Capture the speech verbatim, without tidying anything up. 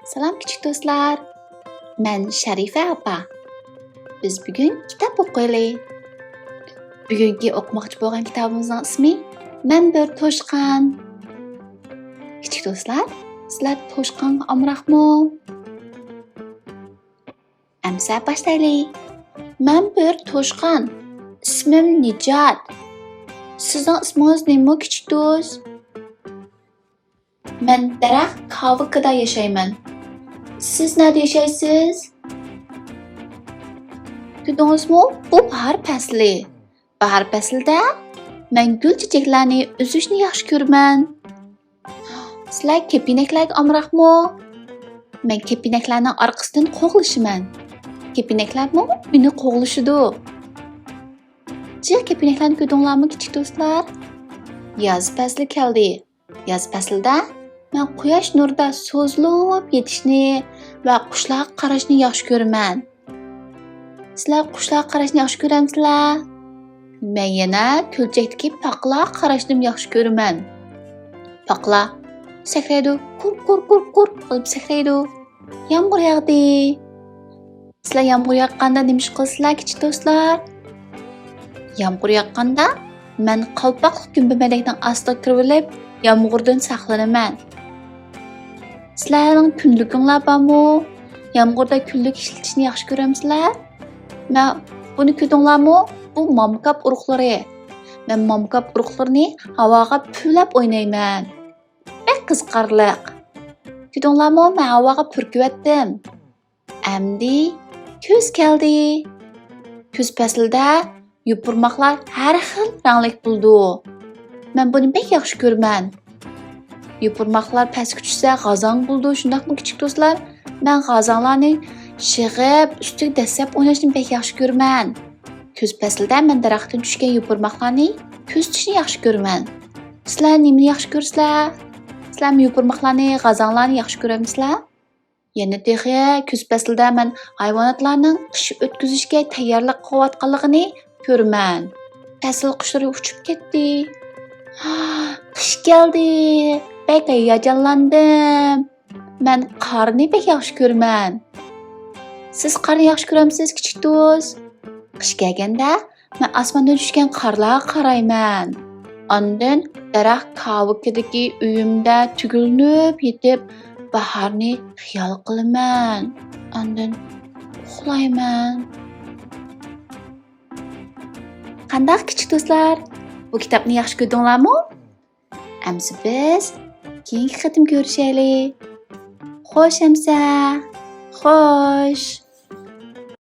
سالام كىچىك دوستلار، مەن شەرىپە ئاپا. بىز بۈگۈن كىتاب ئوقۇيلى. بۈگۈنكى ئوقۇماقچى بولغان كىتابىمىزنىڭ ئىسمى مەن بىر توشقان. كىچىك دوستلار، سىلەر توشقانغا ئامراقمۇ؟ ئەمسە باشلايلى. مەن بىر توشقان. ئىسمىم نىجات. سىزنىڭ ئىسمىڭىز نېمە، كىچىك دوست؟ مەن دەرەخ كاۋىكىدا ياشايمەن. سىز نەدە ياشايسىز؟ كۆردىڭىزمۇ؟ بۇ باھار پەسلى. باھار پەسلىدە مەن گۈل چېچەكلەرنى ئۈزۈشنى ياخشى كۆرىمەن. سىلەر كېپىنەكلەرگە ئامراقمۇ؟ مەن كېپىنەكلەرنىڭ ئارقىسىدىن قوغلىشىمەن. كېپىنەكلەرمۇ مېنى قوغلىشىدۇ. جىق كېپىنەكلەرنى كۆردۈڭلارمۇ، كىچىك دوستلار؟ ياز پەسلى كەلدى. ياز پەسلىدە مەن قۇياش نۇرىدا سوزۇلۇپ يېتىشنى ۋە قۇشلارغا قاراشنى ياخشى كۆرىمەن. سىلەر قۇشلارغا قاراشنى ياخشى كۆرەمسىلەر؟ مەن يەنە كۆلچەكتىكى پاقىلارغا قاراشنىمۇ ياخشى كۆرىمەن. پاقىلار سەكرەيدۇ، قۇر، قۇر، قۇر، قۇر قىلىپ سەكرەيدۇ. يامغۇر ياغدى. سىلەر يامغۇر ياغقاندا نېمە ئىش قىلىسىلەر، كىچىك دوستلار؟ يامغۇر ياغقاندا مەن قالپاقلىق گۈمبىمەدەكنىڭ ئاستىغا كىرىۋېلىپ، يامغۇردىن ساقلىنىمەن. سىلەرنىڭ كۈنلۈكۈڭلار بارمۇ؟ يامغۇردا كۈنلۈك ئىشلىتىشنى ياخشى كۆرەمسىلەر؟ مە، بۇنى كۆردۈڭلارمۇ؟ بۇ مامكاپ ئۇرۇقلىرى. مەن مامكاپ ئۇرۇقلىرىنى ھاۋاغا پۈۋلەپ ئوينايمەن. بەك قىزىقارلىق. كۆردۈڭلارمۇ؟ مەن ھاۋاغا پۈركىۋەتتىم. ئەمدى كۈز كەلدى. كۈز پەسلىدە يوپۇرماقلار ھەر خىل رەڭلىك بولىدۇ. مەن بۇنى بەك ياخشى كۆرىمەن. يوپۇرماقلار پەسكە چۈشسە غازاڭ بولىدۇ، شۇنداقمۇ، كىچىك دوستلار؟ مەن غازاڭلارنى يىغىپ، ئۈستىگە دەسسەپ ئويناشنى بەك ياخشى كۆرىمەن. كۈز پەسلىدە مەن دەرەختىن چۈشكەن يوپۇرماقلارنى كۆزىتىشنى ياخشى كۆرىمەن. سىلەر نېمىنى ياخشى كۆرىسىلەر؟ سىلەرمۇ يوپۇرماقلارنى، غازاڭلارنى ياخشى كۆرەمسىلەر؟ يەنە تېخى كۈز پەسلىدە مەن ھايۋاناتلارنىڭ قىش ئۆتكۈزۈشكە تەييارلىق قىلىۋاتقانلىقىنى كۆرىمەن. پەسىل قۇشلىرى ئۇچۇپ كەتتى. قىش كەلدى. بەك ھاياجانلاندىم. مەن قارنى بەك ياخشى كۆرىمەن. سىز قارنى ياخشى كۆرەمسىز، كىچىك دوست؟ قىش كەلگەندە مەن ئاسماندىن چۈشكەن قارلارغا قارايمەن. ئاندىن دەرەخ كاۋىكىدىكى ئۆيۈمدە تۈگۈلۈنۈپ يېتىپ، باھارنى خىيال قىلىمەن. ئاندىن ئۇخلايمەن. قانداق، كىچىك دوستلار؟ بۇ كىتابنى ياخشى كۆردۈڭلارمۇ؟ ئەمسە بىز كېيىنكى قېتىم كۆرۈشەيلى. خوش ئەمسە. خوش.